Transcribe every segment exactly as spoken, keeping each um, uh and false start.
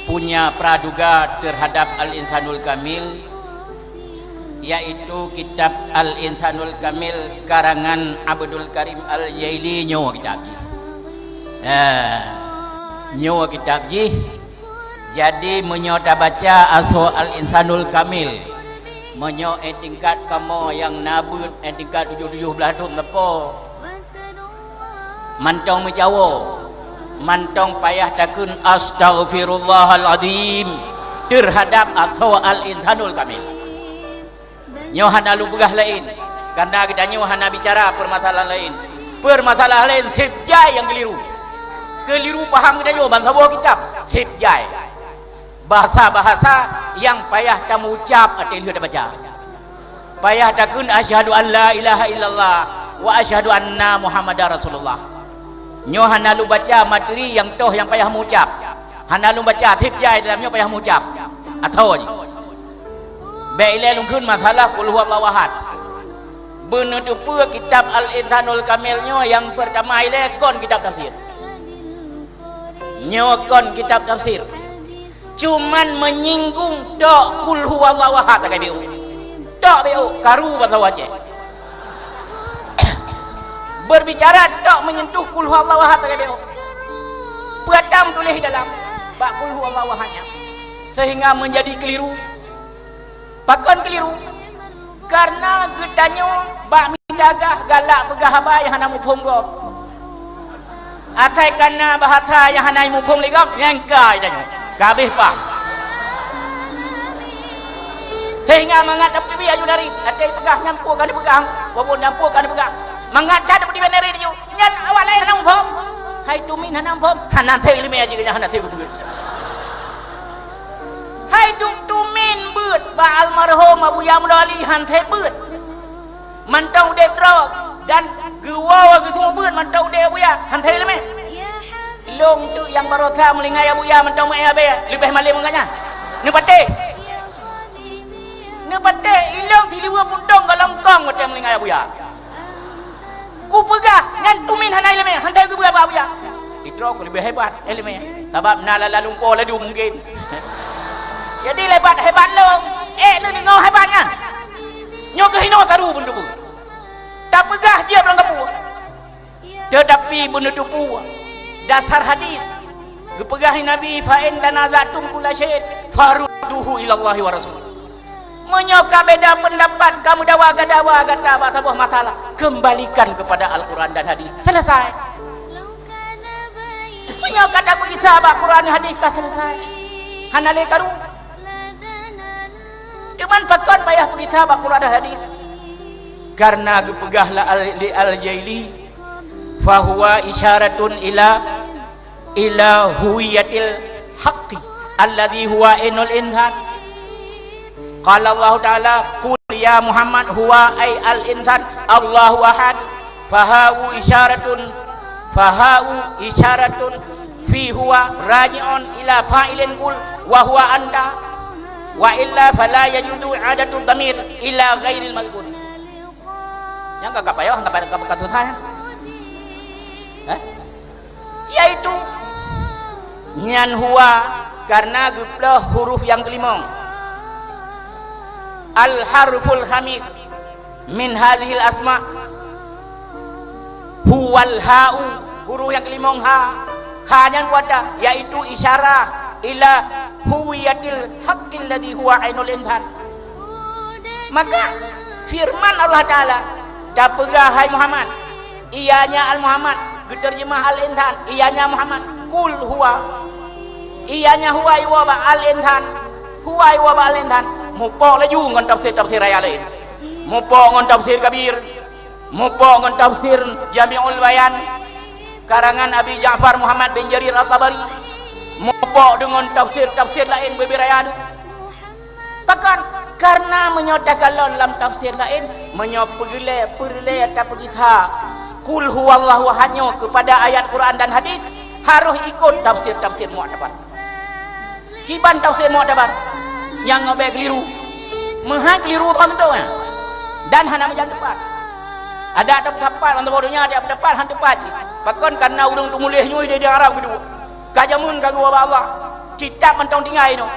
punya praduga terhadap Al-Insanul Kamil, yaitu kitab Al-Insanul Kamil karangan Abdul Karim Al-Jaili nyoe kitab jih. Eh, nyoe kitab jih. Jadi, meunyoe tabaca asoe Al-Insanul Kamil, meunyoe eh tingkat kamoe nyang na beuet eh tingkat tujoh tujoh blaih thon leupah, mantong meucawo, mantong payah takheun astaghfirullahalazim terhadap asoe Al-Insanul Kamil. Nyoe hana lôn peugah laén, karena geutanyoe hana bicara permasalahan laén. Permasalahan laén seb jai nyang keliru. Keliru paham geutanyoe ban saboh kitab, seb jai. Bahasa-bahasa nyang payah tameucab ateueh lheueh tabaca. Payah takheun asyhadu an la ilaha illallah wa asyhadu anna Muhammadar Rasulullah. Nyoe hana lôn baca materi nyang toh nyang payah meucab. Hana lôn baca, seb jai dalam nyoe payah meucab. Atau jih. Bék ilée lôn kheun masalah Qul Huwallahu Ahad. Beuneuteupeu kitab Al-Insanul Kamil nyoe nyang peurtama ilée kon kitab tafsir. Nyoe kon kitab tafsir. Cuman menyinggung tok Qul Huwallahu Ahad sagai bék. Tok bék, karu bahasa Aceh. Berbicara tok menyentuh Qul Huwallahu Ahad sagai bék. Peue nyang tuléh dalam bak Qul Huwallahu Ahad nyan, sehingga menjadi keliru. Pakon keliru? Karena geutanyoe bak mita gah galak peugah haba nyang hana muphom gob. Asai kana bahasa nyang hana muphom lé gob, nyang ka geutanyoe. Ka habéh pah. Sehingga mangat tapeubiet aju dari, até peugah nyan peue ka dipeugah, walaupun nyan peue ka dipeugah. Mangat that tapeubiet dari aju, nyan awak laén hana muphom. Hai tumin hana muphom, hana teu ileumé jih, hana teu beutôi. Hai dum tumin beuet bak almarhum Abuya Muda Ali han thèe beuet. Mantong udép droe dan geuwoe geuseumeubeuet mantong udép Abuya han thèe leumé. Lôn teuk nyang barosa meulingai Abuya mantong meu-éh abée leubeh malém ngon gobnyan. Neupatéh. Neupatéh ilôn siluweue puntông goh lom kong watée meulingai Abuya. Kupeugah nyan tumin hana ileumé, han thèe geupeugah bak Abuya. Sidroe keuh leubeh hebat ileumé, sabab na lam lumpoe laju mungken. Jadi lebat hebat lôn, ék neudeungoe hebat nyan. Nyoe keuh inoe karu beuneuteupeu. Tapeugah jeuet ureuëng kapeue. Teutapi beuneuteupeu dasar hadis geupeugah lé Nabi, "Fa in tanaza'tum kulla syai'in farudduhu ilallahi wa rasul." Meunyoe ka beda peundapat, ka meudawa gadawa gata bak saboh masalah, kembalikan kepada Al-Quran dan Hadis. Selesai. Meunyoe ka tapeugisa bak Quran Hadis ka selesai. Hana lé karu. Cuman pakon payah peugisa bak Quran dan Hadis? Karena geupeugah la al-, li Al-Jaili, "Fahuwa isyaratun ila ila huwiyatil haqqi alladhi huwa ainul insan." Qala Allahu Ta'ala, "Qul ya Muhammad huwa ay al-insan Allahu ahad." Fahau isyaratun, fahau isyaratun fi huwa raji'un ila fa'ilin qul wa huwa anta, wa illa fala yajuzu i'adatu dhamir ila ghairil madhkur. Nyang ka, ka payah, ka payah, ka, ka susah, ya? Eh? Yaitu nyan huwa karena geuploh huruf nyang keulimong. Al-harful khamis min hazihil asma huwal ha'u, huruf nyang keulimong ha. Ha nyan kuata, yaitu isyarah ila huwiyatil haqqil ladzi huwa ainul insan. Maka firman Allah Ta'ala, tapeugah, "Hai Muhammad," ianya al-Muhammad, geuterjemah al-insan, ianya Muhammad, "Qul huwa." Ianya huwa iwoe bak al-insan, huwa iwoe bak al-insan, mupok laju ngon tafsir-tafsir ayat laén. Mupok ngon tafsir Kabir, mupok ngon tafsir Jami'ul Bayan, karangan Abi Ja'far Muhammad bin Jarir At-Tabari, mupok deungon tafsir-tafsir laén beubiraya. Pakon? Karena meunyoe takalon lam tafsir laén, meunyoe peureulée, peureulée tapeugisa Qul huwallahu ahad nyoe keupada ayat Quran dan hadis, harôh ikot tafsir-tafsir mu'tabar. Kiban tafsir mu'tabar nyang ngobée keuliru. Meuhai keuliru kon teuntô, ya. Dan hana meujan teupat. Ada teupat, ban saboh donya ada teupat, han teupat cit. Pakon? Karena ureuëng teumuléh nyoe di, di Arab geuduek. Ka jameun ka geuwoe bak Allah. Kitab mantong tinggai nyoe.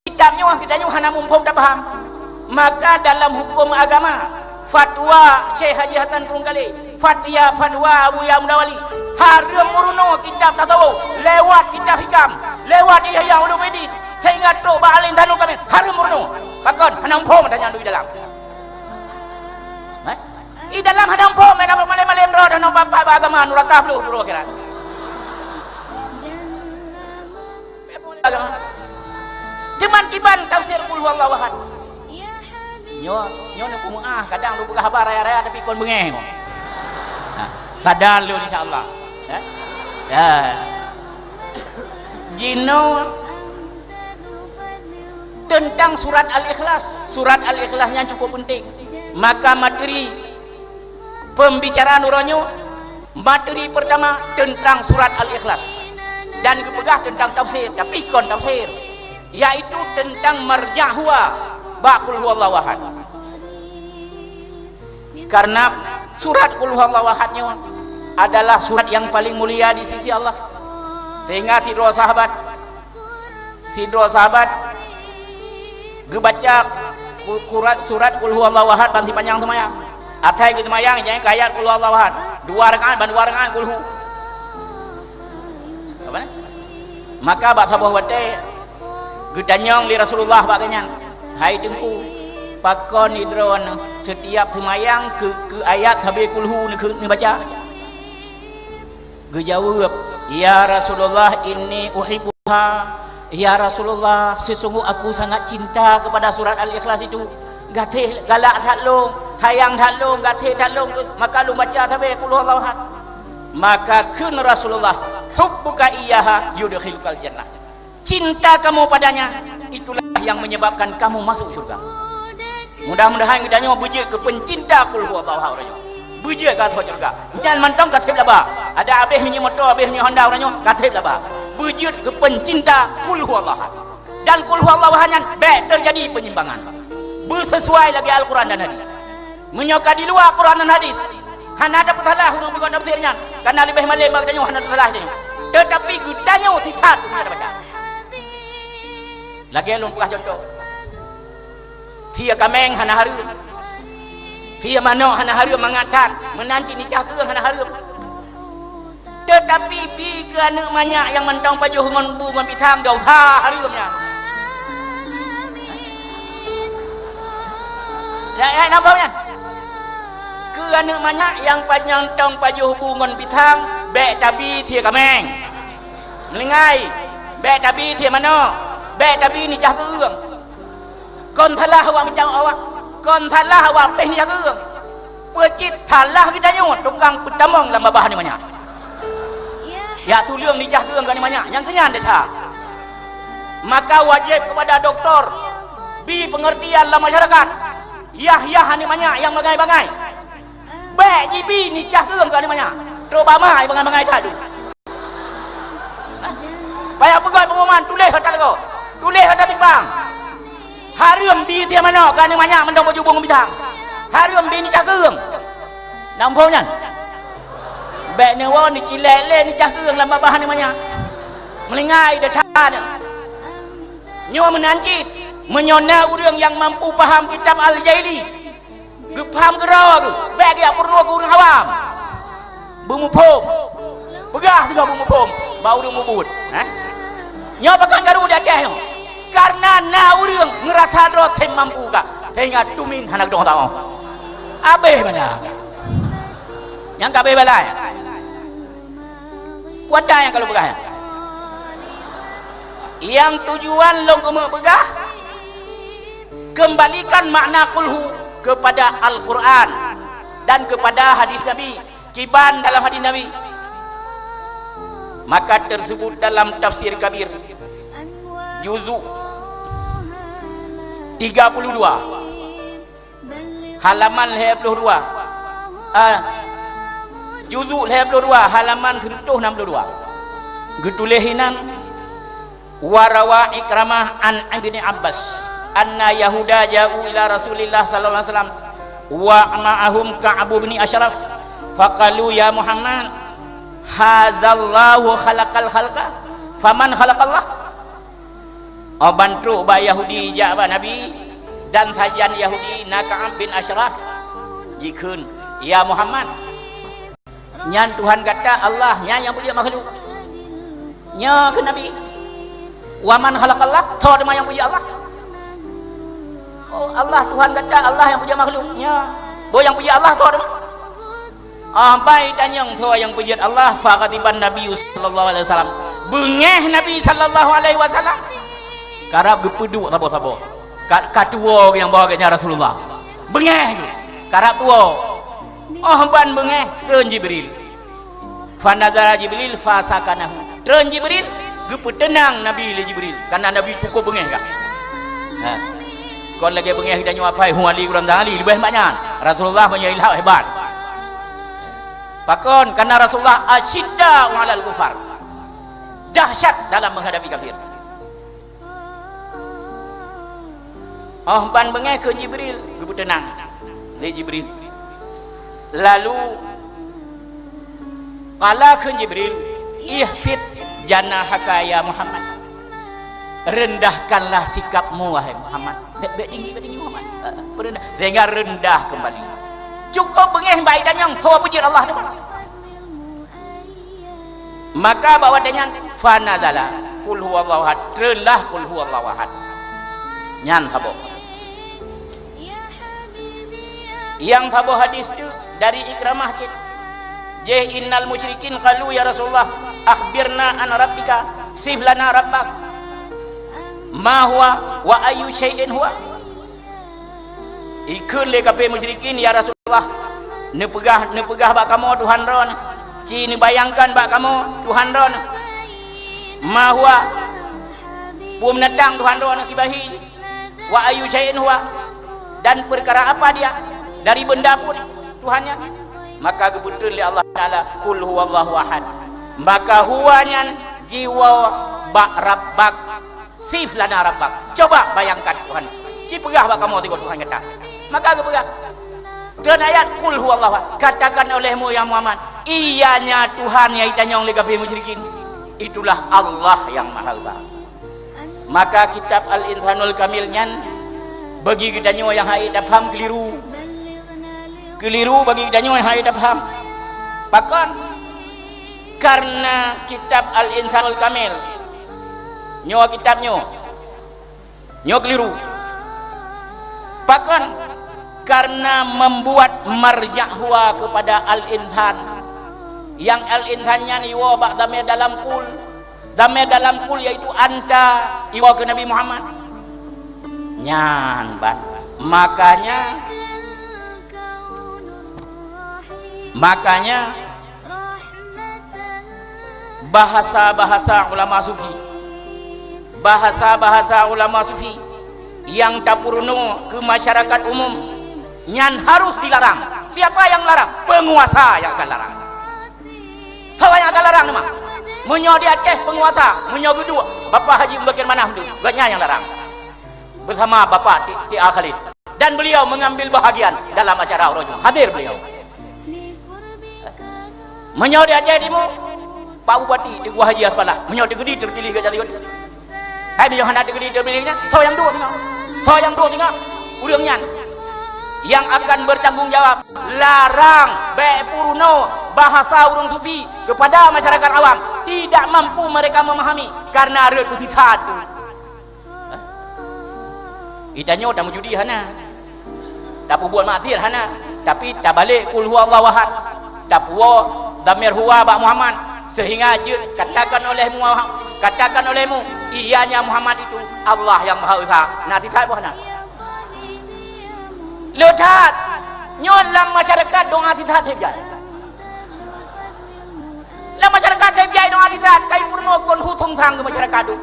Kitab nyoe geutanyoe hana muphom tapaham. Maka dalam huköm agama, fatwa Syekh Haji Hasan Krueng Kalé, fatwa, fatwa Abu Yahya Muda Wali, hareuem meurunoe kitab tasawuf lewat kitab hikam, lewat Ihya Ulumuddin, sehingga trok bak Al-Insan Kamil, hareuem meurunoe. Pakon? Hana muphom tanyoe di dalam. Eh? Di dalam hana muphom, hana malém-malém droe, hana papai bak agama, nuraka bloh, bloh akhirat. Teuma kiban tafsir Qul Huwallahu Ahad. Nyoe, nyoe neupeumeu'ah, kadang neupeugah haba raya-raya tapi kon beungéh nyoe. Ha, sadar lôn insya Allah. Ya. Ya. Jinoe teuntang surat Al-Ikhlas. Surat Al-Ikhlas nyan cukup penting. Maka materi pembicaraan uroe nyoe, materi pertama teuntang surat Al-Ikhlas dan geupeugah teuntang tafsir, tapi kon tafsir, yaitu teuntang marja' huwa bak Qul Huwallahu Ahad. Karena surat Qul Huwallahu Ahad nyoe adalah surat yang paling mulia di sisi Allah. Sehingga sidroe sahabat, sidroe sahabat geubaca ku-, kurat-, surat Qul Huwallahu Ahad ban sipanyang seumayang. Asai geuseumayang, jai keu ayat Qul Huwallahu Ahad. Dua rakaat, ban dua rakaat Qul Hu. Apa ni? Maka bak saboh watée geutanyong lé Rasulullah bak geuhnyan, "Hai Teungku, pakon droeneuh setiap seumayang keu, keu ayat sabe Qul Hu neukeu-, neubaca?" Geujaweueb, "Ya Rasulullah, inni uhibbuha." "Ya Rasulullah, sesungguh aku sangat cinta kepada surat Al-Ikhlas itu. Gaséh galak that lôn, sayang that lôn, gaséh that lôn, maka lôn baca sabe Qul Huwallahu Ahad." Maka kheun Rasulullah, "Hubbuka iyyaha yudkhilukal jannah." Cinta kamu padanya, itulah yang menyebabkan kamu masuk surga. Mudah-mudahan geutanyoe beujeuet keu pencinta Qul Huwallahu Ahad uroe nyoe. Beujeuet keu ateueh syeuruga. Nyan mantong ka treb laba. Adak abéh minyeuk moto, abéh minyeuk Honda uroe nyoe, ka treb laba. Beujeuet keu pencinta Qul Huwallahu Ahad. Dan Qul Huwallahu Ahad nyan bék teujadi penyimpangan. Beusesuai lagée Al-Quran dan hadis. Meunyoe ka di luwa Quran dan hadis, hana tapeusalah ureuëng peugot tafsir nyan, kana leubeh malem bak geutanyoe hana tapeusalah tanyoe. Teutapi geutanyoe sisat meunyoe tabaca. Lagée lôn peugah cuntoh. Sie kaméng hana hareuem. Sie manok hana hareuem mangat that, meunan cit nicah keueng hana hareuem. Teutapi bi keu aneuëk manyak nyang mantong pajoh ngon bu ngon pisang, dosa hareuem nyan. Ya, ya, nampak nyan? Keu aneuëk manyak nyang mantong pajoh bu ngon pisang, bék tabi sie kaméng. Meulinggai, bék tabi sie manok, bék tabi nicah keueng. Kon salah awak meucang awak, kon salah awak péh nicah keueng. Peue cit salah geutanyoe tukang peutamong lam babah aneuëk manyak. Ya tuleueng nicah keueng keu aneuëk manyak, nyang keu nyan desya. Maka wajéb keupada doktor bi peungeurtian lam masyarakat. Yah-yah aneuëk manyak nyang bangai-bangai. Bék jibi nicah keueng keu aneuëk manyak. Trok bak ma bangai-bangai that. Payah peugah pengumuman, tuléh ata lagoe. Tuléh ata simpang. Hareuem bi sie manok keu aneuëk manyak mantong pajoh bu ngon pisang. Hareuem bi nicah keueng. Nampak nyan? Bék neuwoe neucilek lé nicah keueng lam babah aneuëk manyak. Meulinggai desya nyan. Nyoe meunan cit, meunyoe na ureuëng nyang mampu paham kitab Al-Jaili, geupaham keudroe geuh, bék geujak peurunoe keu ureuëng awam. Beumuphom. Peugah sigoe beumuphom bak ureuëng mubuet. Eh? Nyoe pakon karu di Aceh nyoe. Kareuna na ureuëng ngeurasa droe tem mampu ka, sehingga tumin hana geudong tao. Abéh bana. Nyang ka abéh balai. Peue ata nyang ka lôn peugah nyan? Nyang tujuan lôn keumeung peugah, kembalikan makna kulhu kepada Al-Quran dan kepada hadis Nabi. Kiban dalam hadis Nabi, maka tersebut dalam Tafsir Kabir, juzuk tiga puluh dua, halaman lhée ploh dua. Ah, juzuk lhée ploh dua, halaman seratus enam puluh dua. Geutuléh inan, "Wa rawa Ikramah an Ibni Abbas, anna Yahuda ja'u ila Rasulillah sallallahu alaihi wasallam, wa ma'ahum Ka'bu bin Asyraf, faqalu, 'Ya Muhammad, hazallahu khalaqal khalqa?' Faman khalaqallah? Oh, ban trok bak Yahudi jak bak Nabi, dan sajan Yahudi na Ka'ab bin Asyraf, jikheun, "Ya Muhammad, nyan Tuhan gata Allah, nyan nyang peujeuet makhluk." Nyoe kheun Nabi, "Wa man khalaqallah? Soe teuma nyang peujeuet Allah?" "Oh, Allah Tuhan gata, Allah nyang peujeuet makhluk." "Nyoe." "Boh nyang peujeuet Allah soe teuma?" Ah, ban tanyong soe nyang peujeuet Allah, faghadiban Nabi sallallahu alaihi wasallam. Beungéh Nabi sallallahu alaihi wasallam. Karab geupeuduek saboh-saboh. Ka, ka tuwoe nyang bawa geuhnyan Rasulullah. Beungéh geuh. Karab tuwoe. Oh, ban beungéh, treun Jibril. Fanazala Jibril fasakanahu. Treun Jibril, geupeuteunang Nabi lé Jibril. Karena Nabi cukup beungéh kan. Ha. Kon lagée beungéh geutanyoe apai hu Ali kurang dali leubeh banyak. Rasulullah punya ilham hebat. Pakon? Karena Rasulullah asyidda 'alal kufar. Dahsyat dalam menghadapi kafir. Oh, ban beungéh kheun Jibril, geupeuteunang lé Jibril. Lalu, qala kheun Jibril, "Ikhfid janahaka ya Muhammad." Rendahkanlah sikapmu, wahai Muhammad. Bék, bék tinggi, bék tinggi, Muhammad. Eh, peurendah. Sehingga rendah kembali. Cukup beungéh bak geutanyoe, soe peujeuet Allah teuma. Maka bak watée nyan, fanazala, "Qul huwallahu ahad." Treunlah "Qul huwallahu ahad." Nyan saboh. Nyang saboh hadis tu dari Ikramah cit. Jih, "Innal musyrikin qalu, ya Rasulullah, akhbirna an rabbika, sif lana rabbak. Ma huwa wa ayyu syai'in huwa?" Ikheun lé kafé musyrikin, "Ya Rasulullah, neupeugah, neupeugah bak kamoe Tuhan droeneuh, ci neubayangkan bak kamoe Tuhan droeneuh. Ma huwa, peue meunatang Tuhan droeneuh kiban hi, wa ayyu syai'in huwa, dan peukara apa dia, dari beunda peue Tuhan nyan?" Maka geupeutrön lé Allah Taala, "Qul huwallahu ahad." Maka huwa nyan jiwoe bak rabbak. "Sif lana rabbak." Coba bayangkan Tuhan. Ci peugah bak kamoe sigoe Tuhan gata. Maka geupeugah. Treun ayat, "Qul huwallahu ahad." Katakan olehmu, ya Muhammad, ianya Tuhan nyang itanyong lé kafé musyrikin, itulah Allah yang Maha Esa. Maka kitab Al-Insanul Kamil nyan bagi geutanyoe nyang hana tapaham keliru. Keliru bagi geutanyoe nyang hana tapaham. Pakon? Karena kitab Al-Insanul Kamil. Nyoe kitab nyoe. Nyoe keliru. Pakon? Karena membuat marja' huwa kepada al-insan. Yang al-insan nyan iwoe bak dhamir dalam qul. Dhamir dalam qul yaitu anta, iwoe keu Nabi Muhammad. Nyan ban. Makanya, makanya, bahasa-bahasa ulama sufi, bahasa-bahasa ulama sufi nyang tapeurunoe keu masyarakat umum, nyan harus dilarang. Siapa yang larang? Penguasa yang akan larang. Soe nyang akan larang teuma? Meunyoe di Aceh penguasa, meunyoe geuduek Bapak Haji Muzakir Manaf tu, gobnyan nyang larang. Bersama Bapak T-, T A Khalid. Dan beliau mengambil bahagian dalam acara uroe nyoe. Hadir beliau. Meunyoe di Aceh Timu, Pak Bupati Teungku Haji Hasballah, meunyoe teukeudi teupiléh geuh jadi. Hai, meunyoe hana teukeudi teupiléh nyan, soe nyang duek singoh? Soe nyang duek singoh? Ureuëng nyan yang akan bertanggung jawab. Larang, bék peurunoe bahasa ureuëng sufi kepada masyarakat awam. Tidak mampu mereka memahami karena rot peusitat. Geutanyoe tameujudi hana, tapeubuet maksiat hana, tapi tabalek qul huwallahu ahad, tapuwoe dhamir huwa bak Muhammad, sehingga jeuet katakan olehmu, katakan olehmu, ianya Muhammad itu Allah yang Maha Esa. Na sitat boh na? Le that. Nyoe lam masyarakat doa sitat seb jai. Lam masyarakat seb jai doa sitat, kai peurunoe kon hu thon sang keu masyarakat tu.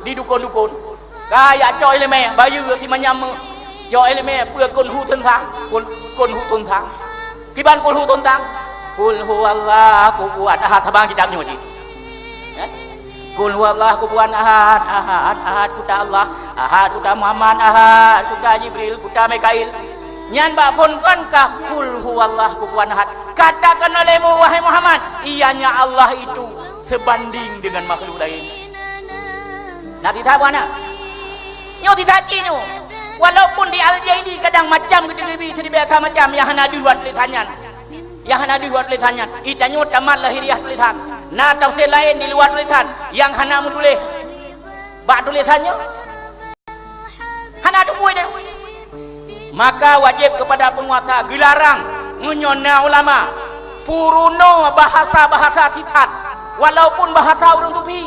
Di dukon-dukon. Ka jak cok iéleumé, bayeue si manyam meu. Cok iéleumé peue kon hu thon sang, kon, kon hu thon sang. Kiban kon hu thon sang. Qul huwallahu kufuwan ahad, sabang kitab nyoe cit. Eh? Qul huwallahu kufuwan ahad, ahad, ahad, kuta Allah, ahad, kuta Muhammad, ahad, kuta Jibril, kuta Mikail. Nyan bak phon kon ka qul huwallahu kufuwan ahad. Katakan olehmu, wahai Muhammad, ianya Allah itu sebanding dengan makhluk lain. Na titha buah na. Nyoe titha cit nyoe. Walaupun di Al-Jaili kadang macam geuteubiet siribee macam nyang hana deuh wat tulésan nyan. Nyang hana deuh wat tulésan nyan. Itanyoe tamat lahiriah tulésan. Na tafsir laén di luwa tulésan nyang hana meutuléh bak tulésan nyoe. Hana teupeue deh. Maka wajéb keupada peunguasa geularang meunyoe na ulama peurunoe bahasa-bahasa sisat, walaupun bahasa ureuëng tupi.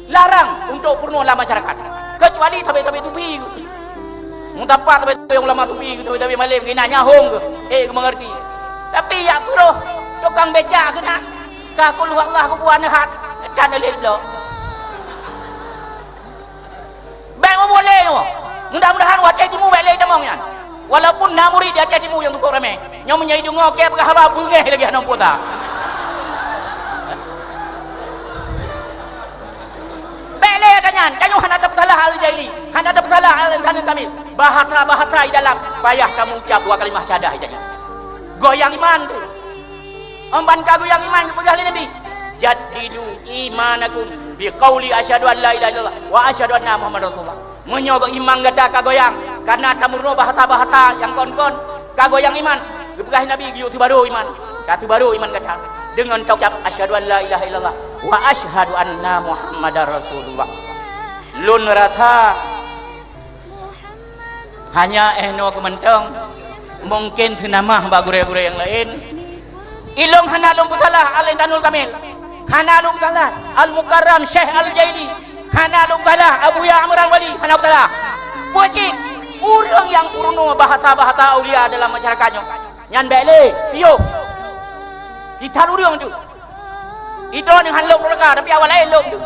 Larang untuk peurunoe lam masyarakat. Keucuali sabe-sabe tupi. Mutapat sabe-sabe ulama tupi, sabe-sabe malem, gina nyahong ke, eh, geumengerti. Tapi yak puroh tukang becak keunan, ka kul huwallah kubu anehat, dan leleh bloe. Bèk mubuet lé nyoe. Mudah-mudahan watèe timu bèk lé tamong nyan. Walaupun na murit di Aceh Timu nyang tukok ramé. Nyoe meunyoe deungö kèe peugah haba beungèh lagèe hana puasa. Bèk lé ata nyan, tanyoe hana tapeusalah Al-Jaili, hana tapeusalah Al-Insanul Kamil. Bahasa-bahasa di dalam payah tameuucap dua kalimah syahadah tanyoe. Goyang iman tu. Ôn ban ka goyang iman geupeugah lé Nabi, "Jaddidu imanakum biqauli asyhadu an la ilaha illallah wa asyhadu anna Muhammadar Rasulullah." Meunyoe iman gata ka goyang, kareuna tameurunoe bahasa-bahasa nyang kon-kon, ka goyang iman, geupeugah Nabi geuyue teubarô iman, ka teubarô iman gata deungon taucap asyhadu an la ilaha illallah wa asyhadu anna Muhammadar Rasulullah. Lôn rasa Hanya eh noe keuh mantong, mungken seunamah bak gurée-gurée nyang laén. Ilong hana lôn peusalah Al-Insanul Kamil, hana lôn peusalah Al-Mukarram Syekh Al-Jaili, hana lôn peusalah Abuya Amran Wali, hana peusalah. Peue cit? Ureuëng nyang peurunoe bahasa-bahasa aulia dalam masyarakat nyoe, nyan bèk lé piôh. Tithat ureuëng tu. Idroe nyang han lôn peureulaka, tapi awak laén lôn tu.